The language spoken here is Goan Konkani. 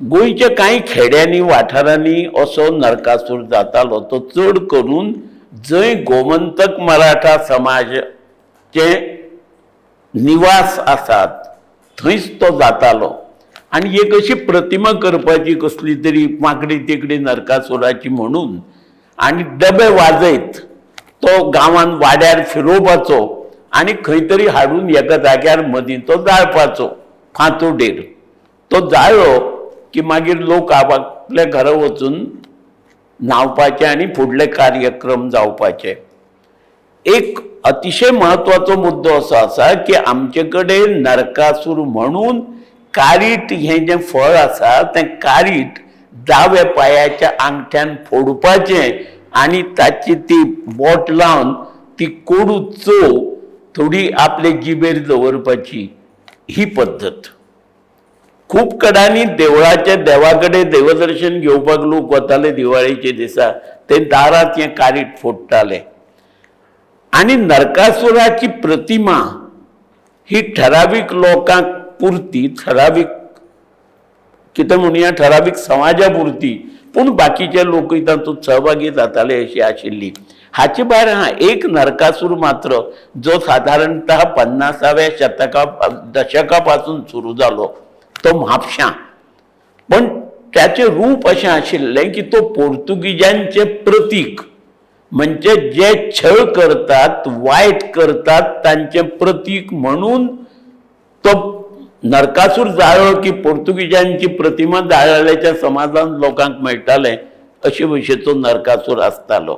गोंयच्या कांय खेड्यांनी वाठारांनी असो नरकासूर जातालो. तो चड करून जंय गोमंतक मराठा समाजाचे निवास आसात थंयच तो जातालो. आनी एक अशी प्रतिमा करपाची कसली तरी वांकडी तिकडी नरकासुराची म्हणून, आनी डबे वाजयत तो गांवान वाड्यार फिरोवपाचो आनी खंय तरी हाडून एका जाग्यार मदीं तो जाळपाचो फांतोडेर. तो जाळ्ळो की मागीर लोक आपल्या घरा वचून न्हांवपाचे आनी फुडले कार्यक्रम जावपाचे. एक अतिशय म्हत्वाचो मुद्दो असो आसा की आमचे कडेन नरकासूर म्हणून कारीट हें जें फळ आसा तें कारीट दाव्या पांयाच्या आंगठ्यान फोडपाचें आनी ताची ती बोट लावन ती कोडू चव थोडी आपले जिबेर दवरपाची ही पद्दत. खूब कडांनी देवळाच्या देवा कडेन देवदर्शन घेवपाक लोक वताले दिवाळेच्या दिसा, ते दारांत हें कारीट फोडटाले. आनी नरकासुराची प्रतिमा ही ठरावीक लोकांक पुरती, ठरावीक कितें म्हणुया, ठरावीक समाजा पुरती, पूण बाकीचे लोकूय तातूंत सहभागी जाताले अशी आशिल्ली. हाचे भायर हा एक नरकासूर मात्र जो साधारणतः 50व्या शतका दशका पासून सुरू जालो तो म्हापशां. पण त्याचें रूप अशें आशिल्लें की तो पोर्तुगीजांचें प्रतीक, म्हणजे जे छळ करतात, वायट करतात तांचें प्रतीक म्हणून तो नरकासूर जाळ्ळो की पोर्तुगीजांची प्रतिमा जाळ्ळ्याच्या समाजान लोकांक मेळटालें अशे भशेचो नरकासूर आसतालो.